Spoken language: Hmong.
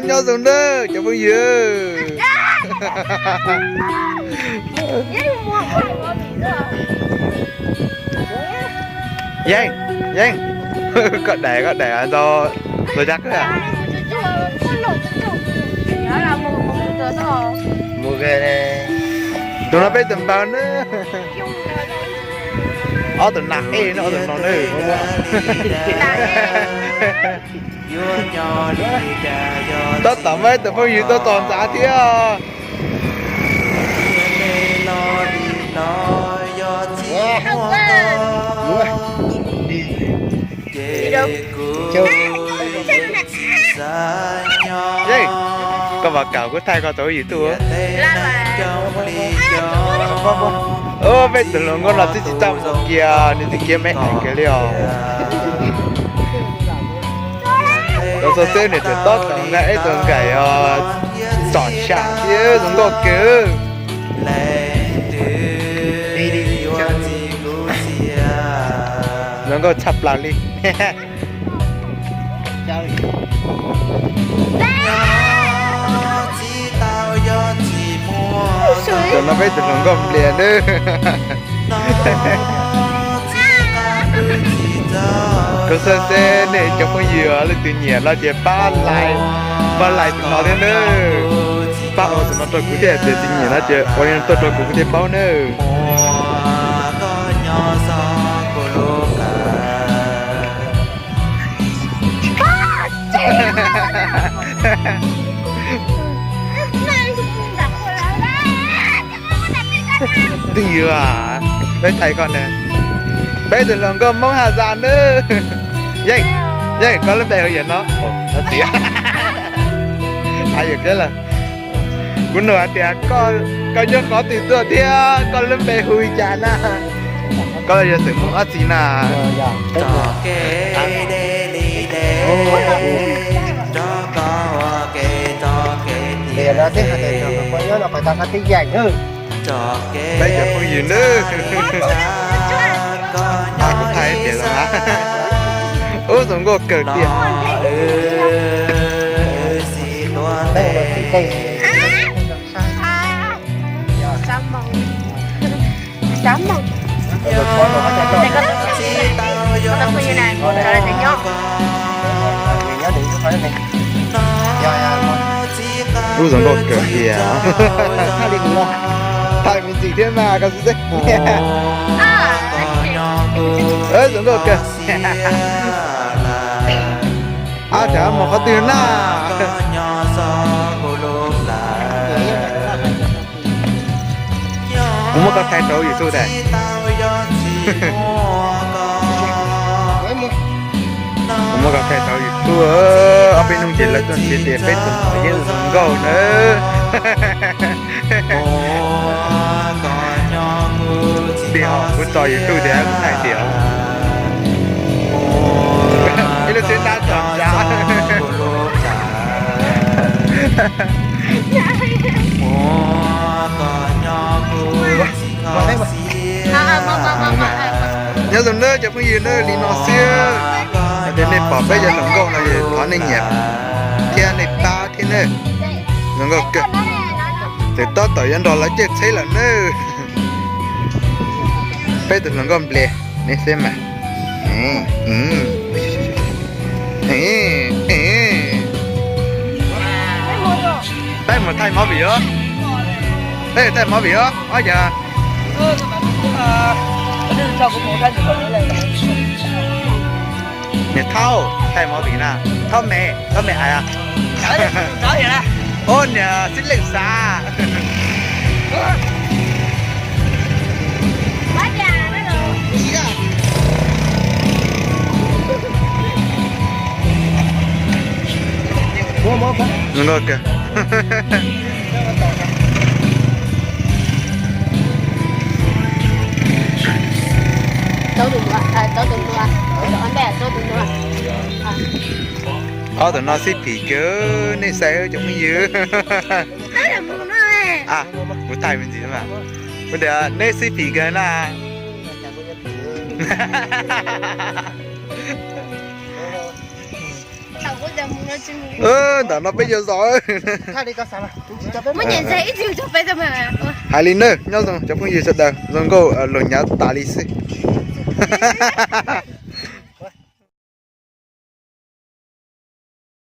Nyob zoo nawb cov phooj ywg. Yeej, Yeej, koj daim koj daim ntau ntau cab kawg. Tus no peb tus npawg na. Ob tug nas ej no, ob tug no na. Tab tom muaj ib tug phooj ywg tuaj tos ntxav thiab. Yeej, koj vas kam kuv thaij koj tau YouTube. Peb tus hluas nkauj no twb tsis tau mus kiag, nws twb khiav me ais kiag li os. Tau xav xwb nws tseem tab tom nqa ib tug nkaim os, tsom sam thiab zoo nkauj kawg. Zoo nkauj tshaj plaws li. Tus no peb tus hluas nkauj nplias nawb. Koj xav xwb nej cov phooj ywg leej twg nyiam no ces pab like, pab like tus no thiab nawb. Pab ua tus no rau kuv thiab, tias tsis nyiam no ces ua li no tuaj rau kuv kuv thiaj paub nawb. Twj ywm, peb thaij koj na. Peb tus hluas nkauj Hmoob Haj Zaj nawb. Yeej, Yeej, koj lub npe hu yam no? Txiv, hais yam kiag lawm. Kuv nug hais tias koj nyob qhov twg tuaj thiab koj lub npe hu li cas na? Koj yog xeem Hmoob dab tsi na? Peb cov phooj ywg nawb. Kuv thaij tias ub zoo nkauj kawg tiag. Ub zoo nkauj kawg tiag. Thaij me ntsis thiab mas koj xwb xwb. Zoo nkauj kawg. Ab, cas mus qhov twg na? Kuv muab koj thaij rau YouTube tas. Kuv muab koj thaij rau YouTube, ob peb hnub ces lawv tuaj nrhiav tias peb tus no yeej zoo nkauj nawb. Tias kuv tso YouTube tias kuv thaij tias ib lub tsheb nab tso ntsa. Nyob zoo nawb cov phooj ywg nawb, li no xwb. Yog tias nej pom peb cov hluas nkauj no es thov nej nyiam thiab nej pab thiab nawb. Zoo nkauj kawg. Tseem tab tom yuav nrog lawv caij tsheb lawm nawb. Peb tus hluas nkauj nplias, nej saib mas. Peb mus thaij movie os. Peb thaij movie os, ob yawg. Niam Thaub, thaij movie na. Thaub me, Thaub me ais. Ub, niam xib leej xav. Zoo nkauj kawg. Ob tug no xib phim kawg, nej saib cov phooj ywg. Kuv thaij me ntsis mas. Kuv tias neb xib phim kawg na. Ntawm no peb yuav zov. Hais li na, nyob zoo cov phooj ywg sawv daws, zoo nkauj luag nyav tas li xwb.